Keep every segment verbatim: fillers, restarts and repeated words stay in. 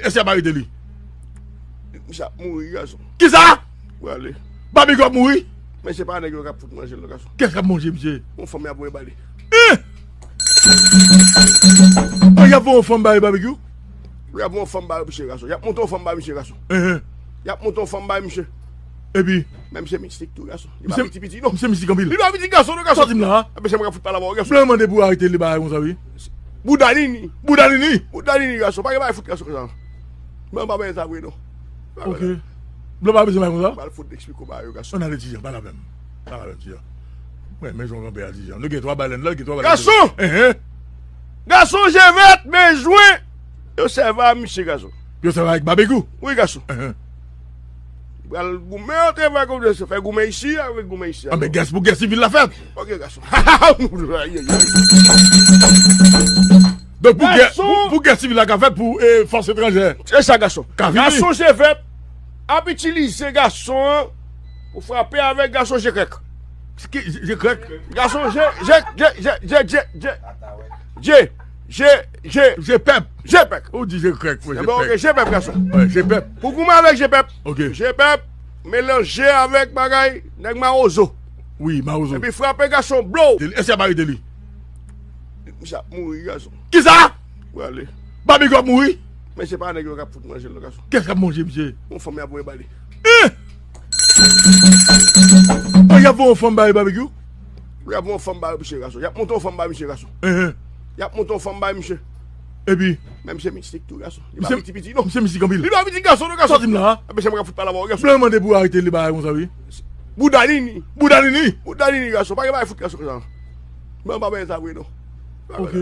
Èske y ap arete li? Misye ap mouri, gason. Kisa? Prale. Babekyou ap mouri? Men se pa nèg yo k ap fout manje l non, gason. Kiyès k ap manje misye? Yon fanm y ap voye ba li. Hein? Oh, y ap voye yon fanm ba Babekyou? Wi, y ap voye yon fanm ba misye, gason. Y ap monte yon fanm ba misye, gason. Hein? Y ap monte yon fanm ba misye. Epi? Men misye mistik tou, gason. Li pa piti piti non. Misye mistik anpil. Li pa piti gason non, gason. Sa w di m la? Ebyen se mwen k ap fout pale avè w, gason. Blan mande pou arete li bagay konsa, wi. Bouda nini. Bouda nini? Bouda nini, gason. Pa gen bagay fout gason konsa. Blan pa bay sa vre non. Ok. Blan pa bezwen bay konsa? Pral fout eksplike w bagay yo, gason. Ann ale, Tijan, pale avè m. Pale avè m, Tijan. Mwen, men jan w kanpe a, Tijan. Nou gen twa balèn la, gen twa balèn. Gason! Hein? Gason, je vèt, men jwen. Yo sèvi a misye, gason. Yo sèvi avèk Babekyou? Wi, gason. Hein. Pral goumen antre avèk komisè, fè goumen isi, avèk goumen isi. Ah, men gè pou gè sivil la fèt. Ok, gason. Ayi, ayi, ayi. Donk, pou gè, pou, pou gè sivil la ka fèt pou, eh, fòs etranjè. Se sa, gason. Ka vini. Gason, je vèt ap itilize gason an pou frape avèk gason je krèk. Ki, je, je krèk? Gason, je, je, je, je, je, je, je, je, je, je, je pèp. Je pèp. Ou di je krèk, mwen, je pèp. Ok, je pèp, gason. Wi, je pèp. Pou goumen avèk je pèp. Ok. Je pèp melanje avèk bagay nèg mawozo. Wi, mawozo. Epi frape gason, blow. Èske y ap arete li? Misye ap mouri, gason. Kisa? Prale. Babekyou ap mouri? Men se pa nèg yo k ap fout manje l non, gason. Kiyès k ap manje misye? Yon fanm y ap voye ba li. Hein? Oh, y ap voye yon fanm ba Babekyou? Wi, y ap voye yon fanm ba misye, gason. Y ap monte yon fanm ba misye, gason. Hein? Y ap monte yon fanm ba misye. Epi? Men misye mistik tou, gason. Li pa piti piti non. Misye mistik anpil. Li pa piti gason non, gason. Sa w di m la? Ebyen se mwen k ap fout pale avè w, gason. Blan mande pou arete li bagay konsa, wi. Bouda nini. Bouda nini? Bouda nini, gason. Pa gen bagay fout gason konsa. Blan pa bay sa vre non. Ok.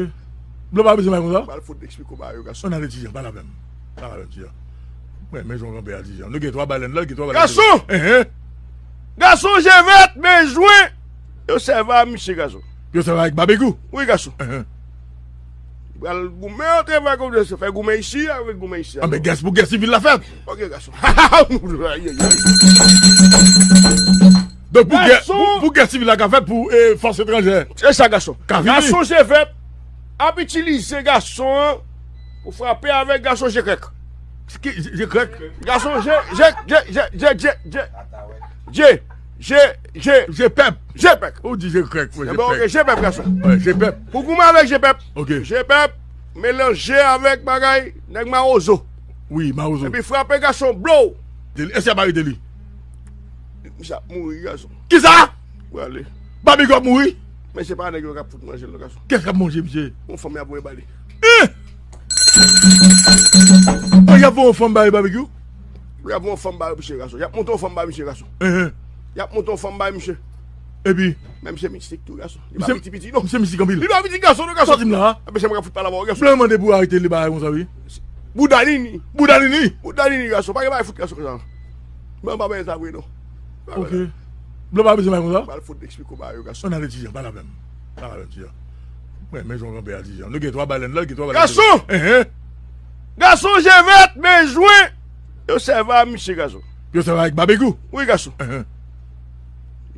Blan pa bezwen bay konsa? Pral fout eksplike w bagay yo, gason. Ann ale, Tijan, pale avè m. Pale avè m, Tijan. Mwen, men jan w kanpe a, Tijan. Nou gen twa balèn la, gen twa balèn. Gason! Hein? Gason, je vèt, men jwen. Yo sèvi a misye, gason. Yo sèvi avèk Babekyou? Wi, gason. Hein. Pral goumen antre avèk komisè, fè goumen isi, avèk goumen isi. Ah, men gè pou gè sivil la fèt. Ok, gason. Ayi, ayi, ayi. Donk, pou gè, pou, pou gè sivil la ka fèt pou, eh, fòs etranjè. Se sa, gason. Ka vini. Gason, je vèt ap itilize gason an pou frape avèk gason je krèk. Ki, je, je krèk? Gason, je, je, je, je, je, je, je, je, je, je, je pèp. Je pèp. Ou di je krèk, mwen, je pèp. Ebyen, ok, je pèp, gason. Wi, je pèp. Pou goumen avèk je pèp. Ok. Je pèp melanje avèk bagay nèg mawozo. Wi, mawozo. Epi frape gason, blow. Èske y ap arete li? Misye ap mouri, gason. Kisa? Prale. Babekyou ap mouri? Men se pa nèg yo k ap fout manje l non, gason. Kiyès k ap manje misye? Yon fanm y ap voye ba li. Hein? Oh, y ap voye yon fanm ba Babekyou? Wi, y ap voye yon fanm ba misye, gason. Y ap monte yon fanm ba misye, gason. Hein? Y ap monte yon fanm ba misye. Epi? Men misye mistik tou, gason. Li pa piti piti non. Misye mistik anpil. Li pa piti gason non, gason. Sa w di m la? Ebyen se mwen k ap fout pale avè w, gason. Blan mande pou arete li bagay konsa, wi. Bouda nini. Bouda nini? Bouda nini, gason. Pa gen bagay fout gason konsa. Blan pa bay sa vre non. Ok. Blan pa bezwen bay konsa? Pral fout eksplike w bagay yo, gason. Ann ale, Tijan, pale avè m. Pale avè m, Tijan. Mwen, men jan w kanpe a, Tijan. Nou gen twa balèn la, gen twa balèn. Gason! Hein? Gason, je vèt, men jwen. Yo sèvi a misye, gason. Yo sèvi avèk Babekyou? Wi, gason. Hein.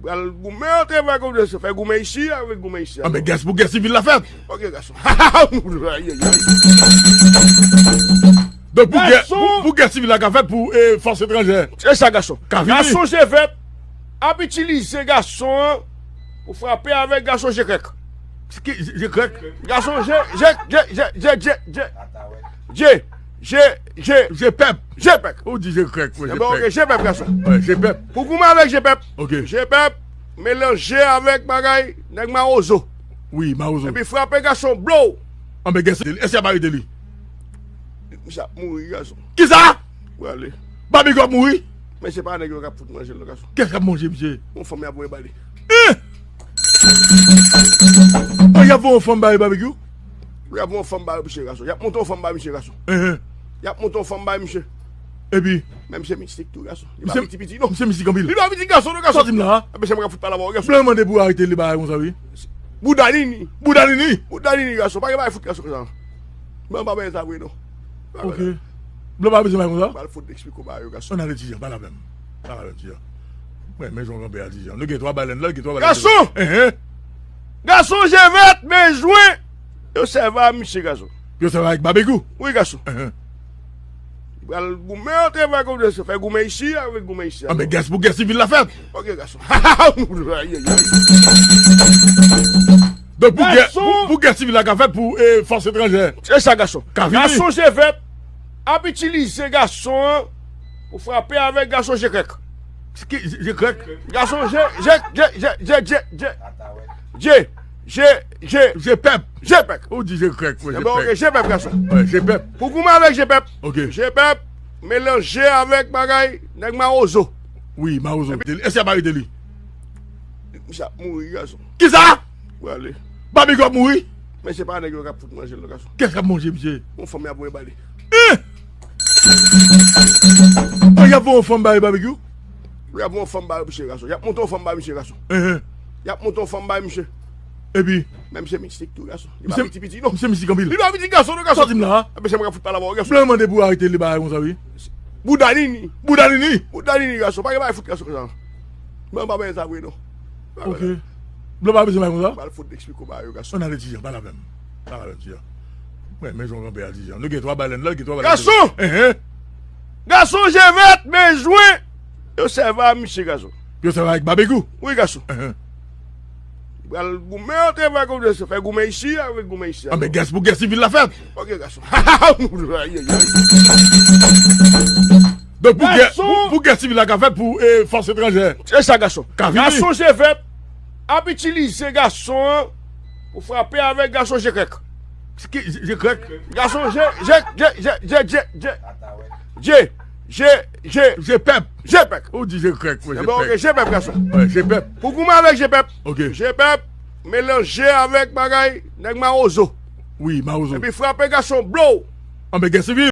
Pral goumen antre avèk komisè, fè goumen isi, avèk goumen isi. Ah, men gè pou gè sivil la fèt. Ok, gason. Ayi, ayi, ayi. Donk, pou gè, pou, pou gè sivil la ka fèt pou, eh, fòs etranjè. Se sa, gason. Ka vini. Gason, je vèt ap itilize gason an pou frape avèk gason je krèk. Ki, je, je krèk? Gason, je, je, je, je, je, je, je, je, je, je pèp. Je pèp. Ou di je krèk, mwen, je pèp. Ebyen, ok, je pèp, gason. Wi, je pèp. Pou goumen avèk je pèp. Ok. Je pèp melanje avèk bagay nèg mawozo. Wi, mawozo. Epi frape gason, blow. Ah, men gè, èske y ap arete li? Misye ap mouri, gason. Kisa? Prale. Babekyou ap mouri? Men se pa nèg yo k ap fout manje l non, gason. Kiyès k ap manje misye? Yon fanm y ap voye ba li. Hein? Oh, y ap voye yon fanm ba Babekyou? Wi, y ap voye yon fanm ba misye, gason. Y ap monte yon fanm ba misye, gason. Hein? Y ap monte yon fanm ba misye. Epi? Men misye mistik tou, gason. Li pa piti piti non. Misye mistik anpil. Li pa piti gason non, gason. Sa w di m la? Ebyen se mwen k ap fout pale avè w, gason. Blan mande pou arete li bagay konsa, wi. Bouda nini. Bouda nini? Bouda nini, gason. Pa gen bagay fout gason konsa. Blan pa bay sa vre non. Ok. Blan pa bezwen bay konsa? Pral fout eksplike w bagay yo, gason. Ann ale, Tijan, pale avè m. Pale avè m, Tijan. Mwen, men jan w kanpe a, Tijan. Nou gen twa balèn la, gen twa balèn. Gason! Hein? Gason, je vèt, men jwen. Yo sèvi a misye, gason. Yo sèvi avèk Babekyou? Wi, gason. Hein. Pral goumen antre avèk ou, fè goumen isi, avèk goumen isi. Anben, gè pou gè sivil la fèt. Ok, gason. Ayi, ayi, ayi. Donk, pou gè, pou, pou gè sivil la ka fèt pou, eh, fòs etranjè. Se sa, gason. Ka vini. Gason je vèt ap itilize gason an pou frape avèk gason je krèk. Ki, je, je krèk? Gason je, je, je, je, je, je, je, je, je, je, je pèp. Je pèp. Ou di je krèk, mwen, je pèp. Ebyen, ok, je pèp, gason. Wi, je pèp. Pou goumen avèk je pèp. Ok. Je pèp, melanje avèk bagay, nèg mawozo. Wi, mawozo. Èske y ap arete li? Misye ap mouri, gason. Kisa? Prale. Babekyou ap mouri? Men se pa nèg yo k ap fout manje l, non, gason. Kiyès k ap manje misye? Yon fanm y ap voye ba li. Hein? Oh, y ap voye yon fanm ba Babekyou? Y ap voye yon fanm ba misye, gason. Y ap monte yon fanm ba misye, gason. Hein, hein. Y ap monte yon fanm ba misye. Epi? Men misye mistik tou, gason. Li pa piti piti, non. Misye mistik anpil. Li pa piti, gason, non, gason. Sa w di m la? Ebyen, se mwen k ap fout pale avè w, gason. Blan mande pou arete li bagay konsa, wi. Bouda nini. Bouda nini? Bouda nini, gason. Pa gen bagay fout, gason, konsa. Blan pa bay sa vre, non. Ok. Blan pa bezwen bay konsa? Pral fout eksplike w bagay yo, gason. Ann ale, Tijan, pale avè m. Pale avè m, Tijan. Mwen, men jan w kanpe a, Tijan. Nou gen twa balèn la, gen twa balèn. Gason! Hein, hein. Gason, je vèt bezwen yo sèvi a misye, gason. Yo sèvi avèk Babekyou? Wi, gason. Hein, hein. Pral goumen antre avèk ou, fè goumen isi, avèk goumen isi. Anben, gè pou gè sivil la fèt. Ok, gason. Ayi, ayi, ayi. Donk, pou gè, pou, pou gè sivil la ka fèt pou, eh, fòs etranjè. Se sa, gason. Ka vini. Gason je vèt ap itilize gason an pou frape avèk gason je krèk. Ki, je, je krèk? Gason je, je, je, je pèp. Je pèp. Ou di je krèk, mwen, je pèp. Ebyen, ok, je pèp, gason. Wi, je pèp. Pou goumen avèk je pèp. Ok. Je pèp, melanje avèk bagay, nèg mawozo. Wi, mawozo. Epi frape gason, blow. Anben, gè sivil.